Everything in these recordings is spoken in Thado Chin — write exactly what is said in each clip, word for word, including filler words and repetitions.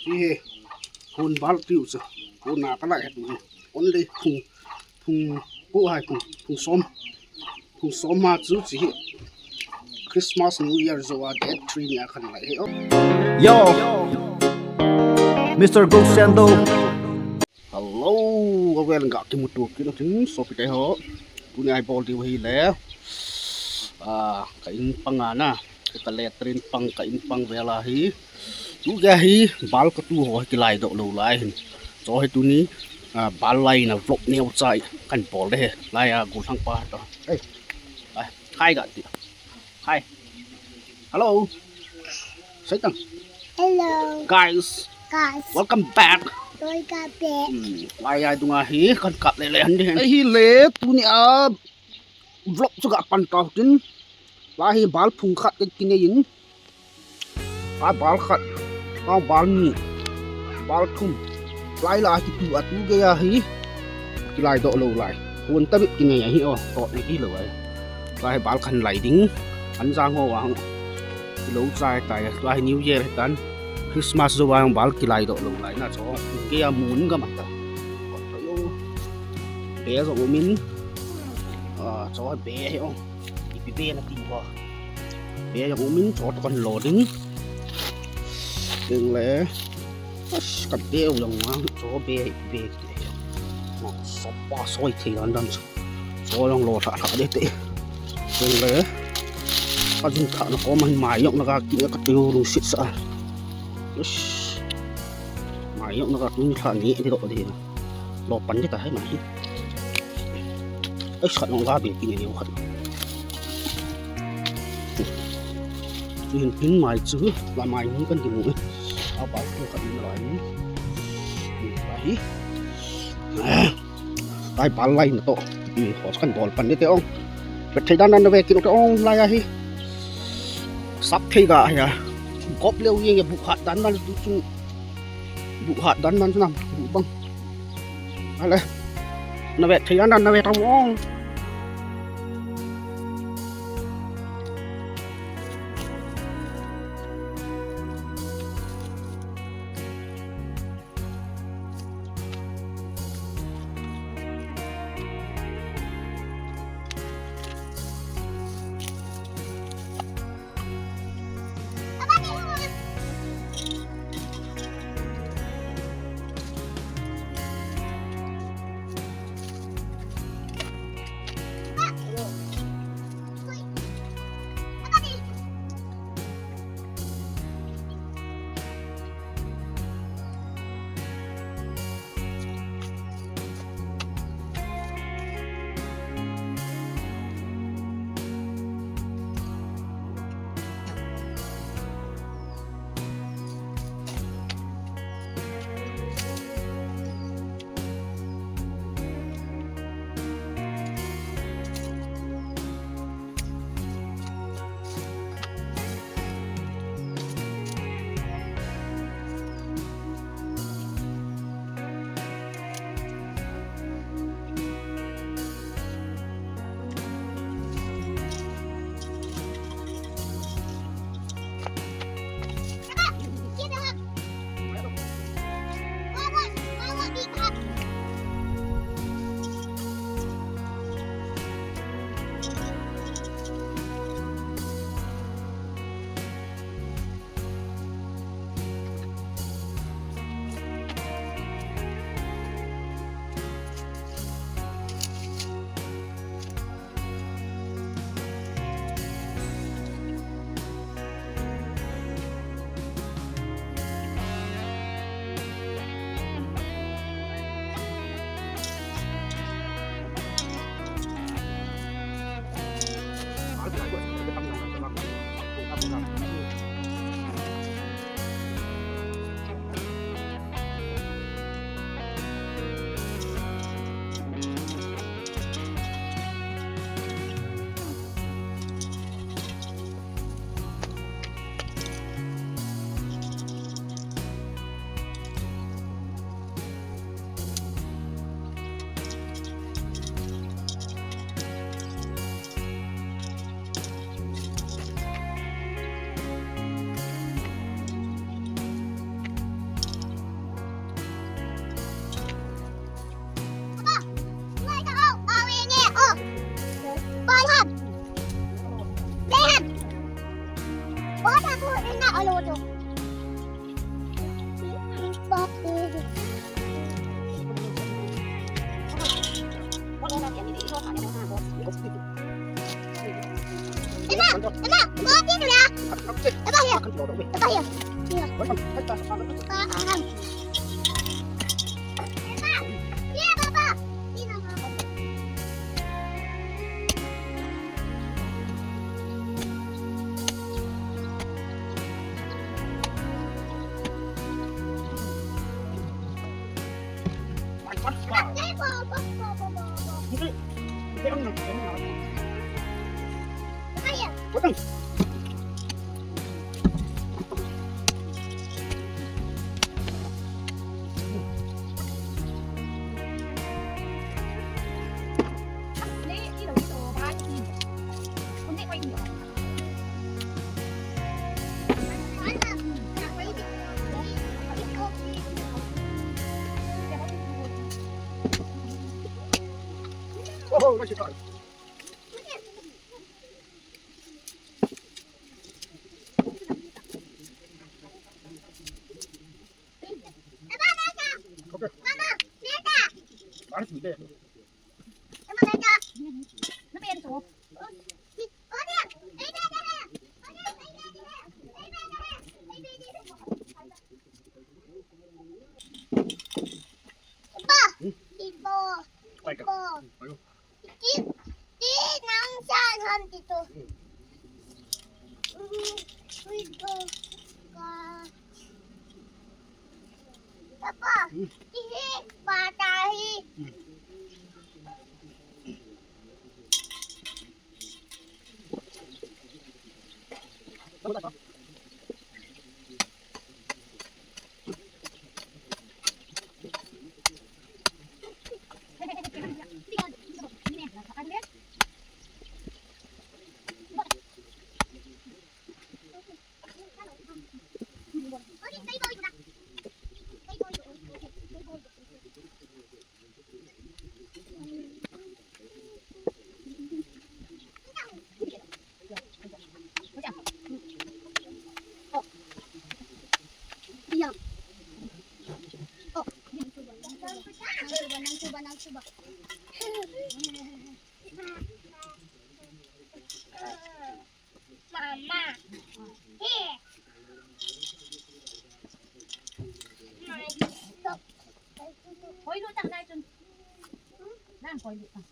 Hi hi. Hon bal tiu chu. Hon na ta lai he tu. Only phung, phung ko hai phung, phung som. Phung som ma chu chi hi. Christmas New Year jo a date three ni a khan lai he o. Yo, Mister Go Sendo. Hello, avel ga kimuto kit u tin, sopite ho. Tuni a i bol diu hi le. Ah, ka in pang a na. Ka let rin pang, ka in pang vel a hi. Tu ga hi bal ka tu ho kilai doh lou lai hin. Cho hi tuni, ah, bal lai na vlog neo chai kan bol de he. Lai a gul hang pa to. Hey. Ai, hi ga ti. Hi. Hello. Say tang. Hello. Guys. Guys. Welcome back. Welcome back. Hmm. Lai a dunga hi kan kap le le han de. Hi le tuni a vlog chu ga pan tau tin. Lai hi bal phung khat ke kinei in. Ka bal khat. Ka bal ni. Bal thum. Lai la kitu a tu ge a hi. Kilai doh lou lai. Hon ta bit kinei a hi o. To ni ki lou ai. Lai bal khan lai ding. An jang ho wang. Lou chai tai. Lai New Year tan. Christmas jo wang bal kilai doh lou lai na cho. Ke a mun ga mat ta. Be jo min. Ah, cho be he o. Ipi be na ti ho. Be jo min cho to kan lo ding. Ding le. As kan be u jong ma cho be be. Mo so pa soi thei dan dan. Cho jong lo tha tha de te. Ding le. Ka jun tha na ko man mai jong na ka ki ka te u lu sit sa. As. Mai jong na ka tu ni tha ni de lo de. Lo pan de ta hai mai. Ai, khat nong ga be pi ni khat. Chu hin pin mai chu, la mai ni kan ti mu. A ba chu khat ni lai ni. Ba hi. Ai, ba lai na to. Ni ho kan bol pan ni te ong. Pe thei dan dan ve kin te ong lai a hi. Sap thei ga ya. Kop leu ye bu khat dan dan tu chu. Bu hat dan man chu nam, bu bang. Ale. Na vet thei dan dan na vet tang ong. Oh, what you got? Okay. Mama, Neta. Paris ni deh. Mama, Neta. Napa yang tu? Ipo. Ipo. Ipo. Ti, ti nang sa han ti tu. Ipo. Ka. Papa. Ti hi. Patahi. Mama. Hey. Koi lut tah nai chun. Nang koi lut tah.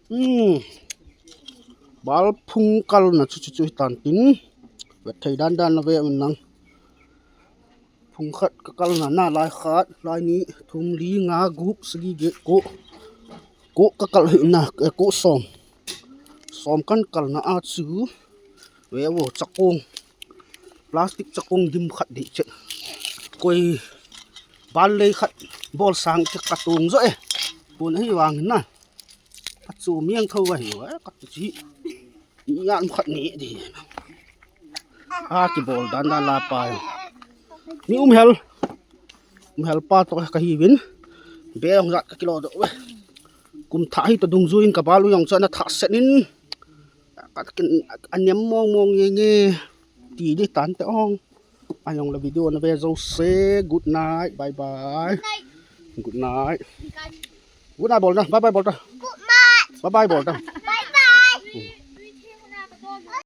Hmm. Bal phung kalna chu chu chu hitan tin. Vet thei dan dan na ve un lang. Phung khat ka kalna na lai khat, lai ni, thum, li, nga, gup, sagi, get, ko. Ko ka kal hina, eh, ko som. Som kan kalna a chu. Ve vo chakong. Plastic chakong dim khat dei che. Koi bal lei khat bol sang che ka tung jo e. Pun ahi vang na. Ka chu miang tho ahi va ka tu chi. Yan khat ni dei. A kibol dan dan la pa. Ni um hel. Um hel pa to ka hi vin. Be ong jat ka kilo do ve. Kum tha hi to dungjuiin ka bal u jong chu ana tha set in. Ka kin a niam mong mong nge nge. ti di tan te ong. Ayong la video na ve jo se. Good night. Bye bye. Good night. Good night bol na. Bye bye bol ta. Good night. Bye bye bol ta.